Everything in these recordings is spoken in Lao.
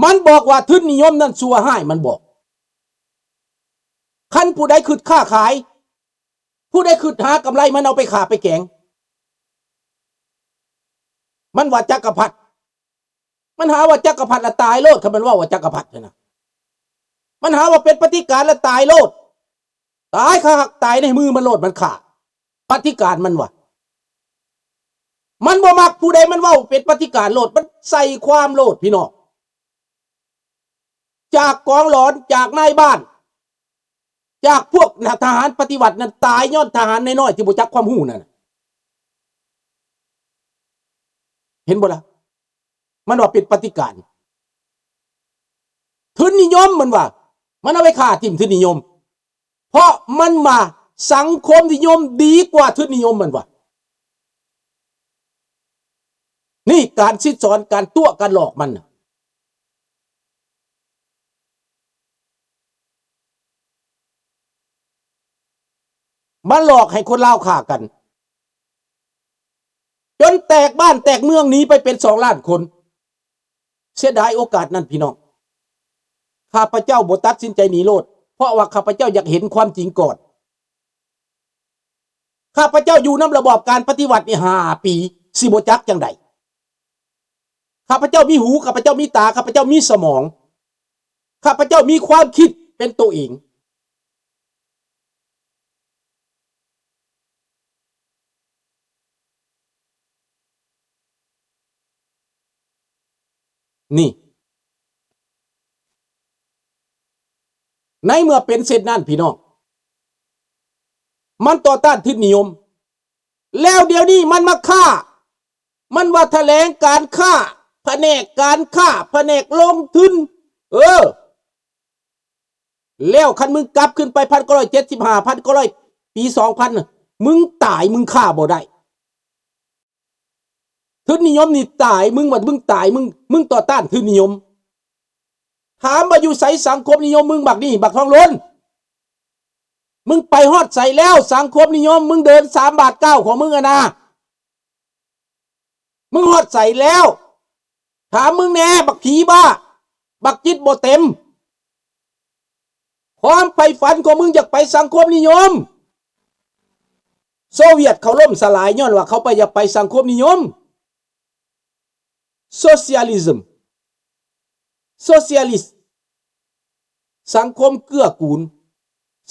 ມັນບອກວ່າທຶນນິຍົມນັ້ນຊົ່ວຮ້າຍ, ມັນບອກ. ຄັນຜູ້ໃດຄິດຄ້າຂາຍ, ຜູ້ໃດຄິດຫາກຳໄລ, ມັນເອົາໄປຂ້າໄປແກງ. ມັນວ່າຈັກກະພັດ, ມັນຫາວ່າຈັກກະພັດລະຕາຍໂລດ, ຄັນມັນເວົ້າວ່າຈັກກະພັດຫັ້ນນະ. ມັນຫາວ່າເປັນປະຕິການລະຕາຍໂລດ, ຕາຍຄາຮັກຕາຍໃນມືມັນໂລດ, ມັນຂ້າປະຕິການມັນວ່າ. ມັນບໍ່ມັກຜູ້ໃດ, ມັນເວົ້າເປັນປະຕິການໂລດ, ມັນໃສ່ຄວາມໂລດ ພີ່ນ້ອງ. ຈາກກອງຫຼອນ, ຈາກນາຍບ້ານ, ຈາກພວກທະຫານປະຕິວັດນັ້ນ ຕາຍຍ້ອນທະຫານນ້ອຍໆທີ່ບໍ່ຈັກຄວາມຮູ້ນັ້ນ. ເຫັນບໍ່ລະ? ມັນວ່າເປັນປະຕິການ ທຶນນິຍົມ, ມັນວ່າ ມັນເອົາໄປຂ້າຖິ້ມທຶນນິຍົມ. ເພາະມັນວ່າສັງຄົມນິຍົມດີກວ່າທຶນນິຍົມ, ມັນວ່າ. ນີ້ການສິດສອນ, ການຕົວະ, ການຫຼອກມັນນະ. ມັນຫຼອກໃຫ້ຄົນລາວຂ້າກັນ ຈົນແຕກບ້ານແຕກເມືອງ, ໜີໄປເປັນສອງລ້ານຄົນ. ເສຍດາຍໂອກາດນັ້ນ ພີ່ນ້ອງ. ຂ້າພະເຈົ້າບໍ່ຕັດສິນໃຈໜີໂລດ, ເພາະວ່າຂ້າພະເຈົ້າຢາກເຫັນຄວາມຈິງກ່ອນ. ຂ້າພະເຈົ້າຢູ່ນຳລະບອບການປະຕິວັດນີ້ຫ້າປີ, ຊິບໍ່ຈັກຈັ່ງໃດ? ຂ້າພະເຈົ້າມີຫູ, ຂ້າພະເຈົ້າມີຕາ, ຂ້າພະເຈົ້າມີສະໝອງ, ຂ້າພະເຈົ້າມີຄວາມຄິດເປັນໂຕເອງ. ນີ້ ໃນເມື່ອເປັນເຊັ່ນນັ້ນ ພີ່ນ້ອງ, ມັນຕໍ່ຕ້ານທຶນນິຍົມ. ແລ້ວດຽວນີ້ມັນມາຄ້າ, ມັນວ່າຖະແຫຼງການຄ້າ, ພະແນກການຄ້າ, ພະແນກລົງທຶນ. ເອີ ແລ້ວຄັນມຶງກັບຂຶ້ນໄປ ພັນເກົ້າຮ້ອຍເຈັດສິບຫ້າ ພັນເກົ້າຮ້ອຍ ປີ ສອງພັນ ມຶງຕາຍ, ມຶງຂ້າບໍ່ໄດ້. ທຶນນິຍົມນີ້ຕາຍ, ມຶງວ່າມຶງຕາຍ, ມຶງ, ມຶງຕໍ່ຕ້ານທຶນນິຍົມ. ຖາມວ່າຢູ່ໃສສັງຄົມນິຍົມມຶງບັກນີ້, ບັກທອງລຸນ? ມຶງໄປຮອດໃສແລ້ວສັງຄົມນິຍົມ? ມຶງເດີນສາມບາດກ້າວຂອງມຶງຫັ້ນນາ, ມຶງຮອດໃສແລ້ວ? ຖາມມຶງແດ່, ບັກຜີບ້າ, ບັກຈິດບໍ່ເຕັມ. ຄວາມໃຝ່ຝັນຂອງມຶງຢາກໄປສັງຄົມນິຍົມ. ໂຊວຽດເຂົາລົ້ມສະຫຼາຍຍ້ອນວ່າເຂົາໄປ, ຢາກໄປສັງຄົມນິຍົມ. ໂຊຊຽລິຊ, ໂຊຊຽລິສ, ສັງຄົມເກື້ອກູນ,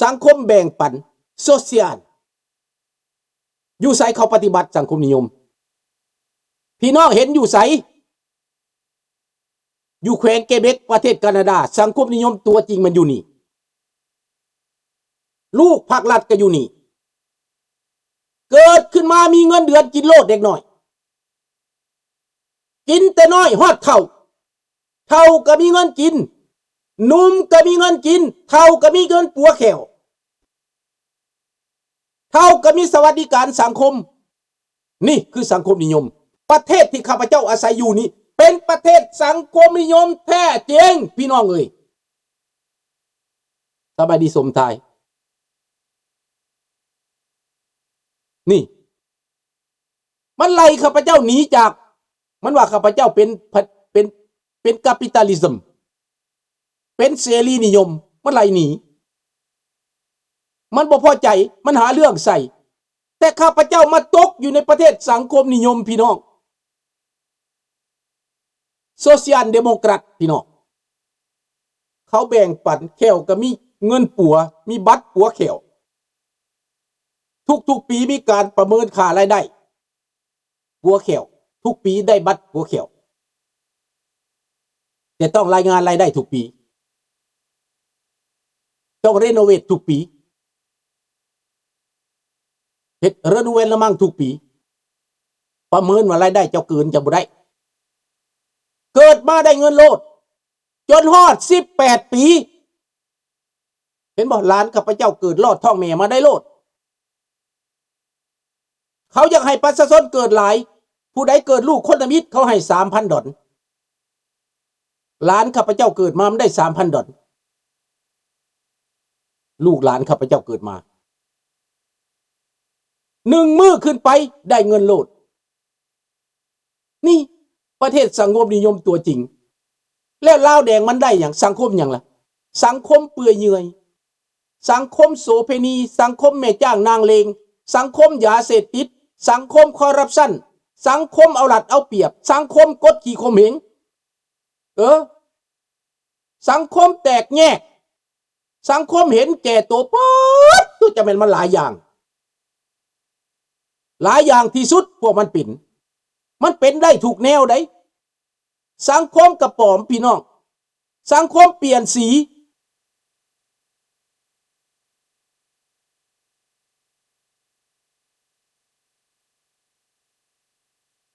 ສັງຄົມແບ່ງປັນ, ໂຊຊຽລ. ຢູ່ໃສເຂົາປະຕິບັດສັງຄົມນິຍົມ? ພີ່ນ້ອງເຫັນຢູ່ໃສ? ຢູ່ແຂວງເກເບັກ ປະເທດການາດາ, ສັງຄົມນິຍົມຕົວຈິງມັນຢູ່ນີ້. ລູກພັກລັດກໍຢູ່ນີ້. ເກີດຂຶ້ນມາມີເງິນເດືອນກິນໂລດເດັກນ້ອຍ. ກິນແຕ່ນ້ອຍຮອດເຖົ້າ, ເຖົ້າກໍມີເງິນກິນ, ໜຸ່ມກໍມີເງິນກິນ, ເຖົ້າກໍມີເງິນປົວແຂ້ວ, ເຖົ້າກໍມີສະຫວັດດີການສັງຄົມ. ນີ້ຄືສັງຄົມນິຍົມ. ປະເທດທີ່ຂ້າພະເຈົ້າອາໄສຢູ່ນີ້ ເປັນປະເທດສັງຄົມນິຍົມແທ້ຈິງ ພີ່ນ້ອງເອີຍ. ສະບາຍດີສົມຊາຍ. ນີ້ ມັນໄລ່ຂ້າພະເຈົ້າໜີຈາກ, ມັນວ່າຂ້າພະເຈົ້າເປັນ, ເປັນ, ເປັນກາປິຕາລິຊມ, ເປັນເສລີນິຍົມ, ມັນໄລ່ໜີ. ມັນບໍ່ພໍໃຈ, ມັນຫາເລື່ອງໃສ່. ແຕ່ຂ້າພະເຈົ້າມາຕົກຢູ່ໃນປະເທດສັງຄົມນິຍົມ, ພີ່ນ້ອງ. ໂຊຊຽນເດໂມຄຣັດ ພີ່ນ້ອງ, ເຂົາແບ່ງປັນ, ແຂ້ວກໍມີເງິນປົວ, ມີບັດປົວແຂ້ວ. ທຸກໆປີມີການປະເມີນຄ່າລາຍໄດ້ປົວແຂ້ວ, ທຸກປີໄດ້ບັດປົວແຂ້ວ, ແຕ່ຕ້ອງລາຍງານລາຍໄດ້ທຸກປີ, ຕ້ອງເຣໂນເວດທຸກປີ. ເຮັດເຣໂນເວດລະມັງທຸກປີ, ປະເມີນວ່າລາຍໄດ້ເຈົ້າເກີນ ເຈົ້າບໍ່ໄດ້. ເກີດມາໄດ້ເງິນໂລດ, ຈົນຮອດສິບແປດປີ. ເຫັນບໍ່? ຫຼານຂ້າພະເຈົ້າເກີດລອດທ້ອງແມ່ມາໄດ້ໂລດ. ເຂົາຢາກໃຫ້ປະຊາຊົນເກີດຫຼາຍ, ຜູ້ໃດເກີດລູກຄົນທຳອິດ ເຂົາໃຫ້ສາມພັນດອນ. ຫຼານຂ້າພະເຈົ້າເກີດມາ ມັນໄດ້ສາມພັນດອນ. ລູກຫຼານຂ້າພະເຈົ້າເກີດມາ ໜຶ່ງມື້ຂຶ້ນໄປໄດ້ເງິນໂລດ. ນີ້ປະເທດສັງຄົມນິຍົມຕົວຈິງ. ແລ້ວລາວແດງມັນໄດ້ຫຍັງ? ສັງຄົມຫຍັງລະ? ສັງຄົມເປື່ອຍເຫຍື່ອຍ, ສັງຄົມໂສເພນີ, ສັງຄົມແມ່ຈ້າງນາງເລງ, ສັງຄົມຢາເສບຕິດ, ສັງຄົມຄໍຣັບຊັນ, ສັງຄົມເອົາລັດເອົາປຽບ, ສັງຄົມກົດຂີ່ຂົ່ມເຫງ. ເອີ ສັງຄົມແຕກແຍກ, ສັງຄົມເຫັນແກ່ໂຕປາດ ໂຕ ຈະແມ່ນມັນຫຼາຍຢ່າງ, ຫຼາຍຢ່າງທີ່ສຸດພວກມັນເປັນ, ມັນເປັນໄດ້ທຸກແນວໃດ໋. ສັງຄົມກະປອມພີ່ນ້ອງ, ສັງຄົມປ່ຽນສີ.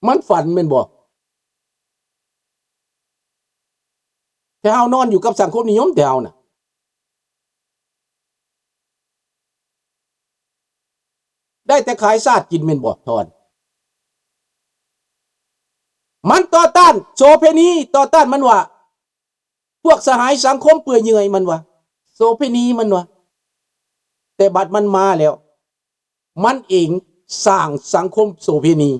ມັນຝັນແມ່ນບໍ່? ແຕ່ເຮົານອນຢູ່ກັບສັງຄົມນິຍົມ ແຕ່ເຮົານະ ໄດ້ແຕ່ຂາຍຊາດກິນແມ່ນບໍ່ ທອນ? ມັນຕໍ່ຕ້ານໂສເພນີ, ຕໍ່ຕ້ານມັນວ່າ ພວກສະຫາຍສັງຄົມເປື່ອຍເຫຍື່ອຍ ມັນວ່າ ໂສເພນີ ມັນວ່າ. ແຕ່ບັດມັນມາແລ້ວ ມັນເອງສ້າງສັງຄົມໂສເພນີ.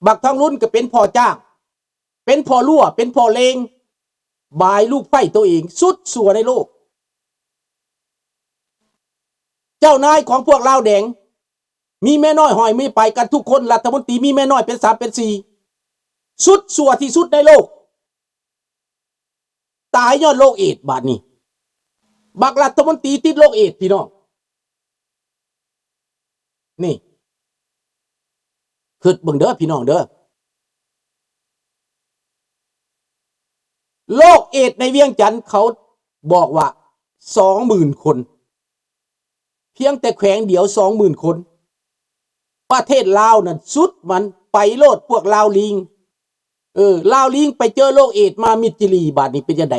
ບັກທອງລຸນກໍເປັນພໍ່ຈ້າງ, ເປັນພໍ່ລົວ, ເປັນພໍ່ເລງ, ບາຍລູກໃພ້ໂຕເອງ, ສຸດຊົ່ວໃນໂລກ. ເຈົ້ານາຍຂອງພວກລາວແດງ ມີເມຍນ້ອຍຫ້ອຍມີປາຍກັນທຸກຄົນ, ລັດຖະມົນຕີມີເມຍນ້ອຍເປັນສາມເປັນສີ່, ສຸດຊົ່ວທີ່ສຸດໃນໂລກ. ຕາຍຍ້ອນໂລກເອດສ ບາດນີ້. ບັກລັດຖະມົນຕີຕິດໂລກເອດສ ພີ່ນ້ອງ. ນີ້ ຄິດເບິ່ງເດີພີ່ນ້ອງເດີ. ໂລກເອດສໃນວຽງຈັນເຂົາບອກວ່າສອງໝື່ນຄົນ. ພຽງແຕ່ແຂວງດຽວສອງໝື່ນຄົນ. ປະເທດລາວນັ້ນສຸດມັນ ໄປໂລດພວກລາວລີງ. ເອີ ລາວລີງໄປເຈີໂລກເອດສມາມິດຈີຣີ ບາດນີ້ເປັນຈັ່ງໃດ?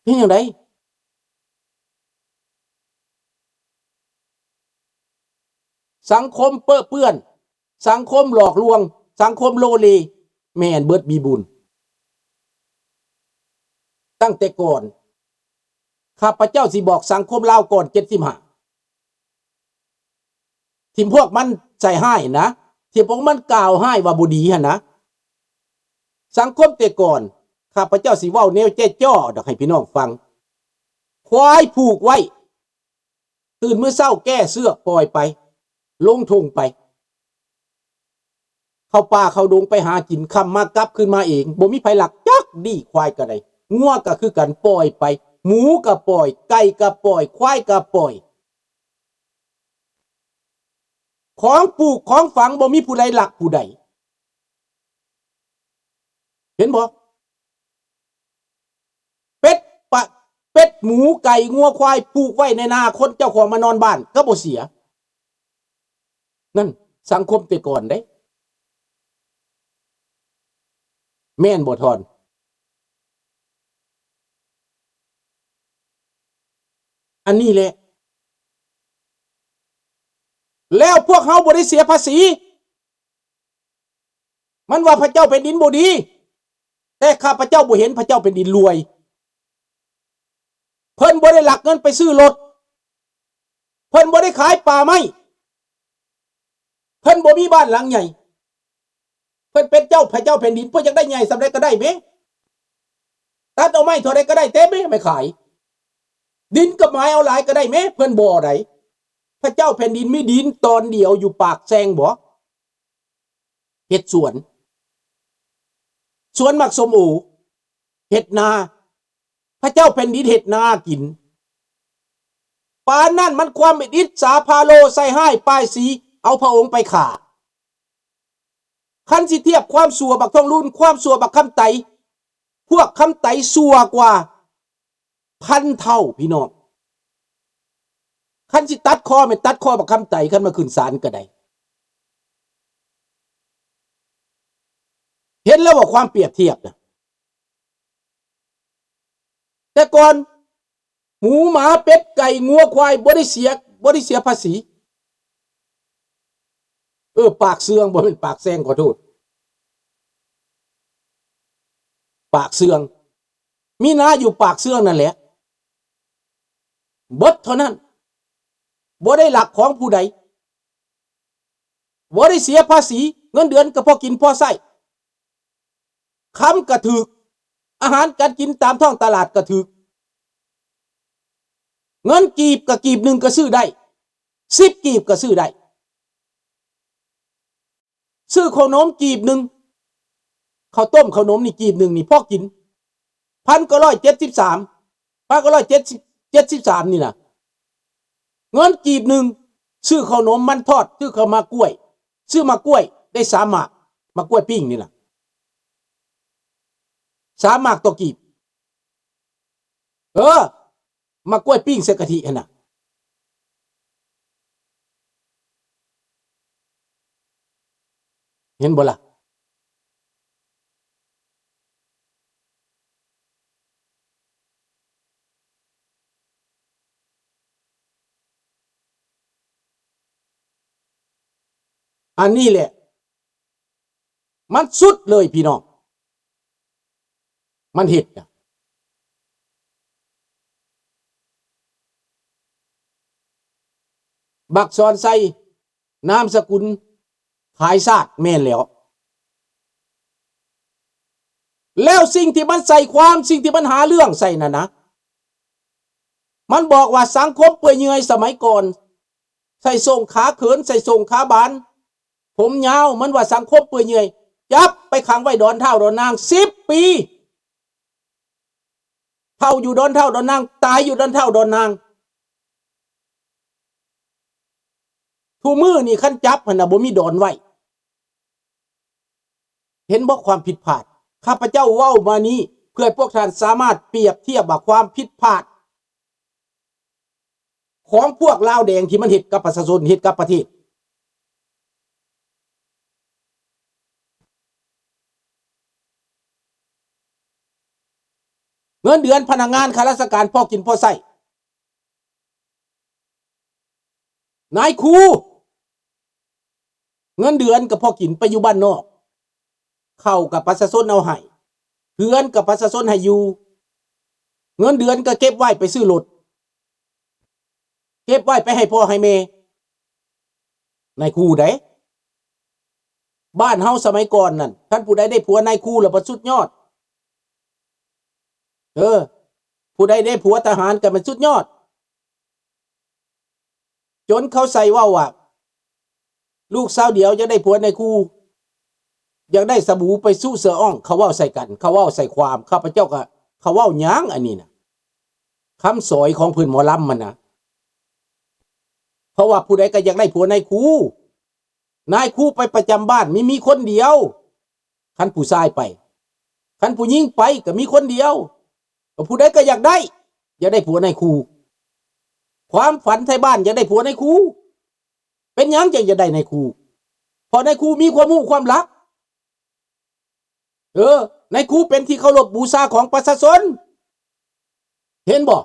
ເປັນຈັ່ງໃດ? ສັງຄົມເປິເປື້ອນ, ສັງຄົມຫຼອກລວງ, ສັງຄົມໂລເລ, ແມ່ນເບິດບີບູນ. ຕັ້ງແຕ່ກ່ອນ ຂ້າພະເຈົ້າຊິບອກສັງຄົມລາວກ່ອນເຈັດສິບຫ້າ ທີ່ພວກມັນໃສ່ຮ້າຍນະ, ທີ່ພວກມັນກ່າວຮ້າຍວ່າບໍ່ດີຫັ້ນນະ. ສັງຄົມແຕ່ກ່ອນ ຂ້າພະເຈົ້າຊິເວົ້າແນວແຈ້ຈໍດອກໃຫ້ພີ່ນ້ອງຟັງ. ຄວາຍຜູກໄວ້ ຕື່ນມື້ເຊົ້າແກ້ເຊືອກປ່ອຍໄປ ລົງທົ່ງໄປ ເຂົ້າປ່າເຂົ້າດົງໄປຫາກິນ, ຄ່ຳມາກັບຄືນມາເອງ, ບໍ່ມີໃຜລັກຈັກດີ້. ຄວາຍກໍໄດ້ ງົວກໍຄືກັນ ປ່ອຍໄປ, ໝູກໍປ່ອຍ, ໄກ່ກໍປ່ອຍ, ຄວາຍກໍປ່ອຍ. ຂອງປູກຂອງຝັງບໍ່ມີຜູ້ໃດລັກຜູ້ໃດ. ເຫັນບໍ່? ເປັດປະ ເປັດ ໝູ ໄກ່ ງົວ ຄວາຍ ຜູກໄວ້ໃນນາຄົນ ເຈົ້າຂອງມານອນບ້ານກໍບໍ່ເສຍ. ນັ້ນສັງຄົມແຕ່ກ່ອນເດ້. ແມ່ນບໍ່ທອນ? ອັນນີ້ແຫຼະ. ແລ້ວພວກເຮົາບໍ່ໄດ້ເສຍພາສີ. ມັນວ່າພະເຈົ້າແຜ່ນດິນບໍ່ດີ, ແຕ່ຂ້າພະເຈົ້າບໍ່ເຫັນພະເຈົ້າແຜ່ນດິນລວຍ. ເພິ່ນບໍ່ໄດ້ລັກເງິນໄປຊື້ລົດ, ເພິ່ນບໍ່ໄດ້ຂາຍປ່າໄມ້, ເພິ່ນບໍ່ມີບ້ານຫຼັງໃຫຍ່. ເພິ່ນເປັນເຈົ້າ ພະເຈົ້າແຜ່ນດິນ, ເພິ່ນຢາກໄດ້ໃຫຍ່ສ່ຳໃດກໍໄດ້ເມ, ຕັດເອົາໄມ້ເທົ່າໃດກໍໄດ້ແຕ່ເມ ໄປຂາຍ. ດິນກໍໝາຍເອົາຫຼາຍກໍໄດ້ເມ, ເພິ່ນບໍ່ໄດ້. ພະເຈົ້າແຜ່ນດິນມີດິນຕອນດຽວຢູ່ປາກແຊງບໍ? ເຮັດສວນ, ສວນໝາກສົ້ມໂອ, ເຮັດນາ, ພະເຈົ້າແຜ່ນດິນເຮັດນາກິນ. ປານນັ້ນມັນຄວາມອິດສາພາໂລ ໃສ່ຮ້າຍປ້າຍສີ ເອົາພະອົງໄປຂ້າ. ຄັນຊິທຽບຄວາມຊົ່ວບັກທອງລຸນ, ຄວາມຊົ່ວບັກຄຳໄຕ, ພວກຄຳໄຕຊົ່ວກວ່າ ພັນເທົ່າພີ່ນ້ອງ. ຄັນຊິຕັດຄໍແມ່ນຕັດຄໍບັກຄຳໄຕ, ຄັນມາຂຶ້ນສານກໍໄດ້. ເຫັນແລ້ວບໍ່ຄວາມປຽບທຽບນະ? ແຕ່ກ່ອນ ໝູ ໝາ ເປັດ ໄກ່ ງົວ ຄວາຍ ບໍ່ໄດ້ເສຍ ບໍ່ໄດ້ເສຍພາສີ. ເອີ ປາກເຊືອງ ບໍ່ແມ່ນປາກແຊງ, ຂໍໂທດ. ປາກເຊືອງ. ມີນາຢູ່ປາກເຊືອງນັ້ນແຫຼະ, ເບິດເທົ່ານັ້ນ. ບໍ່ໄດ້ລັກຂອງຜູ້ໃດ, ບໍ່ໄດ້ເສຍພາສີ, ເງິນເດືອນກໍພໍກິນພໍໃຊ້. ຄຳກໍຖືກ ອາຫານການກິນຕາມທ້ອງຕະຫຼາດກໍຖືກ ເງິນກີບກໍ ກີບໜຶ່ງກໍຊື້ໄດ້ ສິບກີບກໍຊື້ໄດ້ ຊື້ເຂົ້າໜົມກີບໜຶ່ງ ເຂົ້າຕົ້ມເຂົ້າໜົມນີ້ກີບໜຶ່ງນີ້ພໍກິນ ພັນເກົ້າຮ້ອຍເຈັດສິບສາມ ພັນເກົ້າຮ້ອຍເຈັດສິບ ເຈັດສິບສາມນີ້ນະ ເງິນກີບໜຶ່ງ ຊື້ເຂົ້າໜົມ ມັນທອດ ຊື້ເຂົ້າໝາກກ້ວຍ ຊື້ໝາກກ້ວຍໄດ້ສາມໝາກ ໝາກກ້ວຍປີ້ງນີ້ນະ ສາມໝາກຕໍ່ກີບ ເອີ ໝາກກ້ວຍປີ້ງໃສ່ກະທິຫັ້ນນະ ເຫັນບໍ່ລະ? ອັນນີ້ແຫຼະ ມັນສຸດເລີຍພີ່ນ້ອງ ມັນເຮັດນະ ບັກສອນໄຊ ນາມສະກຸນ ຂາຍຊາດ ແມ່ນແລ້ວ ແລ້ວສິ່ງທີ່ມັນໃສ່ຄວາມ ສິ່ງທີ່ມັນຫາເລື່ອງໃສ່ນັ້ນນະ ມັນບອກວ່າສັງຄົມເປື່ອຍເຫຍື່ອຍສະໄໝກ່ອນ ໃສ່ໂສ້ງຂາເຂີນ ໃສ່ໂສ້ງຂາບານ ຜົມຍາວ ມັນວ່າສັງຄົມເປື່ອຍເຫຍື່ອຍ ຈັບໄປຂັງໄວ້ດອນທ້າວດອນນາງສິບປີ ເຖົ້າຢູ່ດອນທ້າວດອນນາງ ຕາຍຢູ່ດອນທ້າວດອນນາງ ທຸມື້ນີ້ຄັນຈັບຫັ້ນນະ ບໍ່ມີດອນໄວ້ ເຫັນບໍ່ຄວາມຜິດພາດ? ຂ້າພະເຈົ້າເວົ້າມານີ້ ເພື່ອໃຫ້ພວກທ່ານສາມາດປຽບທຽບວ່າຄວາມຜິດພາດ ຂອງພວກລາວແດງທີ່ມັນເຮັດກັບປະຊາຊົນ ເຮັດກັບປະເທດ. ເງິນເດືອນພະນັກງານຂ້າລາຊະການພໍກິນພໍໃຊ້. ນາຍຄູ ເງິນເດືອນກໍພໍກິນ ໄປຢູ່ບ້ານນອກ ເຂົ້າກໍປະຊາຊົນເອົາໃຫ້ ເຮືອນກໍປະຊາຊົນໃຫ້ຢູ່ ເງິນເດືອນກໍເກັບໄວ້ໄປຊື້ລົດ ເກັບໄວ້ໄປໃຫ້ພໍ່ໃຫ້ແມ່ ນາຍຄູເດ້. ບ້ານເຮົາສະໄໝກ່ອນນັ້ນ ຄັນຜູ້ໃດໄດ້ຜົວນາຍຄູແລ້ວບັດສຸດຍອດ ເອີ ຜູ້ໃດໄດ້ຜົວທະຫານກໍແມ່ນສຸດຍອດ. ຈົນເຂົາໃສ່ເວົ້າວ່າ ລູກສາວດຽວຢາກໄດ້ຜົວນາຍຄູ ຢາກໄດ້ສະບູໄປຊຸເສືອອ່ອງ ເຂົາເວົ້າໃສ່ກັນ ເຂົາເວົ້າໃສ່ຄວາມ ຂ້າພະເຈົ້າກໍ ເຂົາເວົ້າຫຍັງອັນນີ້ນະ ຄຳສອຍຂອງເພິ່ນໝໍລຳຫັ້ນນະ ເພາະວ່າຜູ້ໃດກໍຢາກໄດ້ຜົວນາຍຄູ ນາຍຄູໄປປະຈຳບ້ານມີ ມີຄົນດຽວ ຄັນຜູ້ຊາຍໄປ ຄັນຜູ້ຍິງໄປກໍມີຄົນດຽວ ກໍຜູ້ໃດກໍຢາກໄດ້ ຢາກໄດ້ຜົວນາຍຄູ ຄວາມຝັນໄທບ້ານຢາກໄດ້ຜົວນາຍຄູ. ເປັນຫຍັງຈັ່ງຢາກໄດ້ນາຍຄູ? ເພາະນາຍຄູມີຄວາມຮູ້ຄວາມລັບ ເອີ ນາຍຄູເປັນທີ່ເຄົາລົບບູຊາຂອງປະຊາຊົນ ເຫັນບໍ່?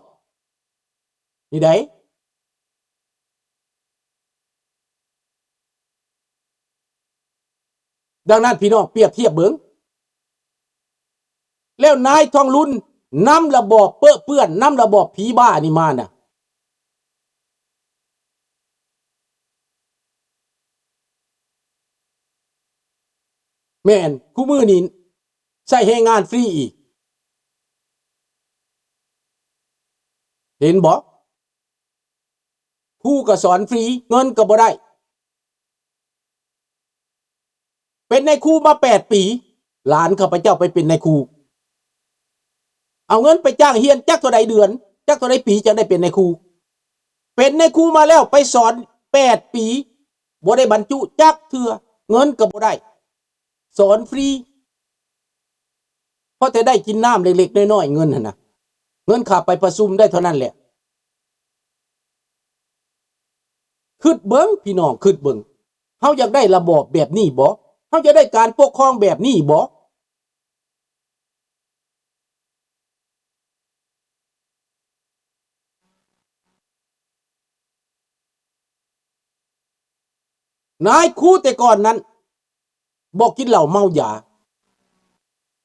ນີ້ໃດ໋ ດັ່ງນັ້ນພີ່ນ້ອງປຽບທຽບເບິ່ງ ແລ້ວນາຍທອງລຸນນຳລະບອບເປິເປື້ອນ ນຳລະບອບຜີບ້ານີ້ມານະ ແມ່ນ ຄູ່ມື້ນີ້ໃຊ້ແຮງງານຟຣີອີກ ເຫັນບໍ່? ຄູກໍສອນຟຣີ ເງິນກໍບໍ່ໄດ້ ເປັນນາຍຄູມາແປດປີ ຫຼານຂ້າພະເຈົ້າໄປເປັນນາຍຄູ ເອົາເງິນໄປຈ້າງຮຽນຈັກເທົ່າໃດເດືອນ ຈັກເທົ່າໃດປີ ຈັ່ງໄດ້ເປັນນາຍຄູ ເປັນນາຍຄູມາແລ້ວໄປສອນແປດປີ ບໍ່ໄດ້ບັນຈຸຈັກເທື່ອ ເງິນກໍບໍ່ໄດ້ ສອນຟຣີ ພໍແຕ່ໄດ້ກິນນ້ຳເລັກໆນ້ອຍໆ ເງິນຫັ້ນນະ ເງິນຄ່າໄປປະຊຸມໄດ້ເທົ່ານັ້ນແຫຼະ. ຄິດເບິ່ງ ພີ່ນ້ອງ ຄິດເບິ່ງ ເຮົາຢາກໄດ້ລະບອບແບບນີ້ບໍ? ເຮົາຢາກໄດ້ການປົກຄອງແບບນີ້ບໍ? ນາຍຄູແຕ່ກ່ອນນັ້ນ ບໍ່ກິນເຫຼົ້າເມົາຢາ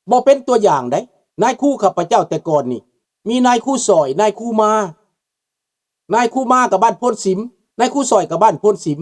ບໍ່ເປັນຕົວຢ່າງໃດ໋ ນາຍຄູຂ້າພະເຈົ້າແຕ່ກ່ອນນີ້ ມີນາຍຄູສອຍ ນາຍຄູມາ ນາຍຄູມາກໍບ້ານໂພນສິມ ນາຍຄູສອຍກໍບ້ານໂພນສິມ